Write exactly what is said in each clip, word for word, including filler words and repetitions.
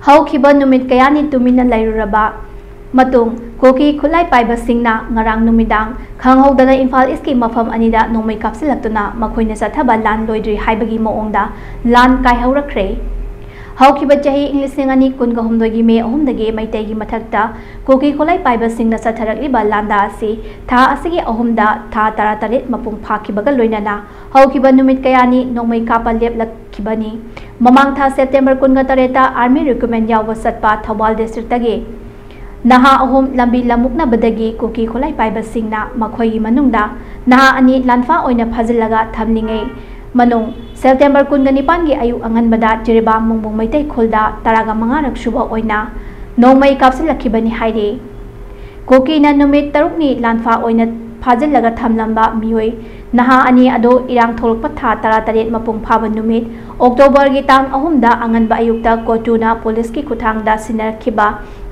ꯍꯧꯈꯤꯕ ꯅꯨꯃꯤꯠ ꯀꯌꯥꯅꯤ ꯇꯨꯃꯤꯟꯅ ꯂꯩꯔꯨꯔꯕ ꯃꯇꯨꯡ, ꯀꯨꯀꯤ ꯈꯨꯠꯂꯥꯏ ꯄꯥꯏꯕꯁꯤꯡꯅ ꯉꯔꯥꯡ ꯅꯨꯃꯤꯗꯥꯡ ꯈꯪꯍꯧꯗꯅ ꯏꯝꯐꯥꯜ ꯏꯁꯀꯤ ꯃꯐꯝ ꯑꯅꯤꯗ ꯅꯣꯡꯃꯩ ꯀꯥꯞꯁꯤꯜꯂꯛꯇꯨꯅ ꯃꯈꯣꯏꯅ ꯆꯠꯊꯕ ꯂꯥꯟ ꯂꯣꯏꯗ꯭ꯔꯤ ꯍꯥꯏꯕꯒꯤ ꯃꯑꯣꯡꯗ ꯂꯥꯟ ꯀꯥꯏꯍꯧꯔꯛꯈ꯭ꯔꯦ꯫ ꯍꯧꯈꯤꯕ ꯆꯍꯤ ꯏꯪ ꯂꯤꯁꯤꯡ ꯑꯅꯤ ꯀꯨꯟꯒ ꯍꯨꯝꯗꯣꯏꯒꯤ ꯃꯦ ꯑꯍꯨꯝꯗꯒꯤ ꯃꯩꯇꯩꯒꯤ ꯃꯊꯛꯇ ꯀꯨꯀꯤ ꯈꯨꯠꯂꯥꯏ ꯄꯥꯏꯕꯁꯤꯡꯅ ꯆꯠꯊꯔꯛꯂꯤꯕ ꯂꯥꯟꯗꯥ ꯑꯁꯤ ꯊꯥ ꯑꯁꯤꯒꯤ ꯑꯍꯨꯝꯗ ꯊꯥ ꯇꯔꯥꯇꯔꯦꯠ ꯃꯄꯨꯡ ꯐꯥꯈꯤꯕꯒ ꯂꯣꯏꯅꯅ ꯍꯧꯈꯤꯕ ꯅꯨꯃꯤꯠ ꯀꯌꯥꯅꯤ ꯅꯣꯡꯃꯩ ꯀꯥꯞꯄ ꯂꯦꯞꯂꯛꯈꯤꯕꯅꯤ꯫ ꯃꯃꯥꯡ ꯊꯥ ꯁꯦꯞꯇꯦꯝꯕꯔ ꯀꯨꯟꯒ ꯇꯔꯦꯠꯇ army recruitment ꯌꯥꯎꯕ ꯆꯠꯄ ꯊꯧꯕꯥꯜ districtꯇꯒꯤ ꯅꯍꯥ ꯑꯍꯨꯝ ꯂꯝꯕꯤ ꯂꯝꯃꯨꯛꯅꯕꯗꯒꯤ ꯀꯨꯀꯤ ꯈꯨꯠꯂꯥꯏ ꯄꯥꯏꯕꯁꯤꯡꯅ ꯃꯈꯣꯏꯒꯤ ꯃꯅꯨꯡꯗ ꯅꯍꯥ ꯑꯅꯤ ꯂꯥꯟꯐꯥ ꯑꯣꯏꯅ ꯐꯥꯖꯤꯜꯂꯒ ꯊꯝꯂꯤꯉꯩ ꯃꯅꯨꯡ ꯁꯦꯞꯇꯦꯝꯕꯔ ꯀꯨꯟꯒ ꯅꯤꯄꯥꯟꯒꯤ ꯑꯌꯨꯛ ꯑꯉꯟꯕꯗ ꯖꯤꯔꯤꯕꯥꯝ ꯃꯣꯡꯕꯣꯡ ꯃꯩꯇꯩ ꯈꯨꯜꯗ ꯇꯔꯥꯒ ꯃꯉꯥꯔꯛ ꯁꯨꯕ ꯑꯣꯏꯅ ꯅꯣꯡꯃꯩ ꯀꯥꯞꯁꯤꯜꯂꯛꯈꯤꯕꯅꯤ ꯍꯥꯏꯔꯤ꯫ ꯀꯨꯀꯤꯅ ꯅꯨꯃꯤꯠ ꯇꯔꯨꯛꯅꯤ ꯂꯥꯟꯐꯥ ꯑꯣꯏꯅ ꯐꯥꯖꯤꯜꯂꯒ ꯊꯝꯂꯝꯕ ꯃꯤꯑꯣꯏ ꯅꯍꯥ ꯑꯅꯤ ꯑꯗꯨ ꯏꯔꯥꯡ ꯊꯣꯛꯂꯛꯄ ꯊꯥ ꯇꯔꯥꯇꯔꯦꯠ ꯃꯄꯨꯡ ꯐꯥꯕ ꯅꯨꯃꯤꯠ ꯑꯣꯛꯇꯣꯕꯔꯒꯤ ꯇꯥꯡ ꯑꯍꯨꯝꯗ ꯑꯉꯟꯕ ꯑꯌꯨꯛꯇ ꯀꯣꯇꯨꯅ ꯄꯨꯂꯤꯁꯀꯤ ꯈꯨꯠꯊꯥꯡꯗ ꯁꯤꯟꯅꯔꯛꯈꯤꯕ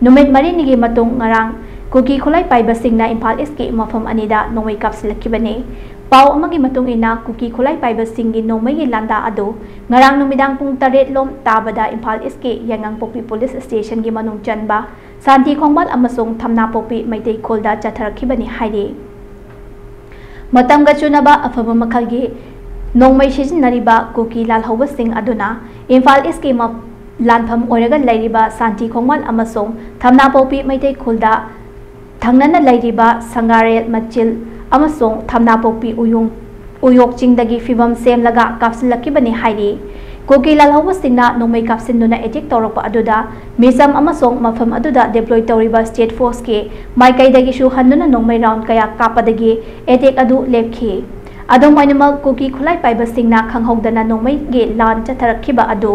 ꯅꯨꯃꯤꯠ ꯃꯔꯤꯅꯤꯒꯤ ꯃꯇꯨꯡ ꯉꯔꯥꯡ ꯀꯨꯀꯤ ꯈꯨꯠꯂꯥꯏ ꯄꯥꯏꯕꯁꯤꯡꯅ ꯏꯝꯐꯥꯜ ꯏꯁꯀꯤ ꯃꯐꯝ ꯑꯅꯤꯗ ꯅꯣꯡꯃꯩ ꯀꯥꯞꯁꯤꯜꯂꯛꯈꯤꯕꯅꯤ꯫ ꯄꯥꯎ ꯑꯃꯒꯤ ꯃꯇꯨꯡ ꯏꯟꯅ ꯀꯨꯀꯤ ꯈꯨꯠꯂꯥꯏ ꯄꯥꯏꯕꯁꯤꯡꯒꯤ ꯅꯣꯡꯃꯩꯒꯤ ꯂꯥꯟꯗꯥ ꯑꯗꯨ ꯉꯔꯥꯡ ꯅꯨꯃꯤꯗꯥꯡ ꯄꯨꯡ ꯇꯔꯦꯠ ꯂꯣꯝ ꯇꯥꯕꯗ ꯏꯝꯐꯥꯜ ꯏꯁꯀꯤ ꯌꯥꯏꯉꯪꯄꯣꯛꯄꯤ ꯄꯨꯂꯤꯁ ꯁ꯭ꯇꯦꯁꯟꯒꯤ ꯃꯅꯨꯡ ꯆꯟꯕ ꯁꯥꯟꯇꯤ ꯈꯣꯡꯕꯥꯜ ꯑꯃꯁꯨꯡ ꯊꯝꯅꯥꯄꯣꯛꯄꯤ ꯃꯩꯇꯩ ꯈꯨꯜꯗ ꯆꯠꯊꯔꯛꯈꯤꯕꯅꯤ ꯍꯥꯏꯔꯤ꯫ ꯃꯇꯝꯒ ꯆꯨꯅꯕ ꯑꯐꯕ ꯃꯈꯜꯒꯤ ꯅꯣꯡꯃꯩ ꯁꯤꯖꯤꯟꯅꯔꯤꯕ ꯀꯨꯀꯤ ꯂꯥꯜꯍꯧꯕꯁꯤꯡ ꯑꯗꯨꯅ ꯏꯝꯐꯥꯜ ꯏꯁꯀꯤ ꯃ-, ꯂꯥꯟꯐꯝ ꯑꯣꯏꯔꯒ ꯂꯩꯔꯤꯕ ꯁꯥꯟꯇꯤ ꯈꯣꯡꯕꯥꯜ ꯑꯃꯁꯨꯡ ꯊꯝꯅꯥꯄꯣꯛꯄꯤ ꯃꯩꯇꯩ ꯈꯨꯜꯗ ꯊꯪꯅꯅ ꯂꯩꯔꯤꯕ ꯁꯪꯒꯥꯔꯦꯜ ꯃꯆꯤꯜ ꯑꯃꯁꯨꯡ ꯊꯝꯅꯥꯄꯣꯛꯄꯤ ꯎꯌꯣꯡ, ꯎꯌꯣꯛ ꯆꯤꯡꯗꯒꯤ ꯐꯤꯕꯝ ꯁꯦꯝꯂꯒ ꯀꯥꯞꯁꯤꯜꯂꯛꯈꯤꯕꯅꯤ ꯍꯥꯏꯔꯤ꯫ ꯀꯨꯀꯤ ꯂꯥꯜꯍꯧꯕꯁꯤꯡꯅ ꯅꯣꯡꯃꯩ ꯀꯥꯞꯁꯤꯟꯗꯨꯅ attack ꯇꯧꯔꯛꯄ ꯑꯗꯨꯗ ꯃꯤꯆꯝ ꯑꯃꯁꯨꯡ ꯃꯐꯝ ꯑꯗꯨꯗ deploy ꯇꯧꯔꯤꯕ state forceꯀꯤ ꯃꯥꯏꯀꯩꯗꯒꯤꯁꯨ ꯍꯟꯗꯨꯅ ꯅꯣꯡꯃꯩ round ꯀꯌꯥ ꯀꯥꯞꯄꯗꯒꯤ attack ꯑꯗꯨ ꯂꯦꯞꯈꯤ꯫ ꯑꯗꯨꯝ ꯑꯣꯏꯅꯃꯛ, ꯀꯨꯀꯤ ꯈꯨꯠꯂꯥꯏ ꯄꯥꯏꯕꯁꯤꯡꯅ ꯈꯪꯍꯧꯗꯅ ꯅꯣꯡꯃꯩꯒꯤ ꯂꯥꯟ ꯆꯠꯊꯔꯛꯈꯤꯕ ꯑꯗꯨ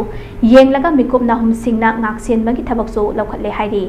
ꯌꯦꯡꯂꯒ ꯃꯤꯀꯨꯞ ꯅꯥꯍꯨꯝꯁꯤꯡꯅ ꯉꯥꯛꯁꯦꯟꯕꯒꯤ ꯊꯕꯛꯁꯨ ꯂꯧꯈꯠꯂꯦ ꯍꯥꯏꯔꯤ꯫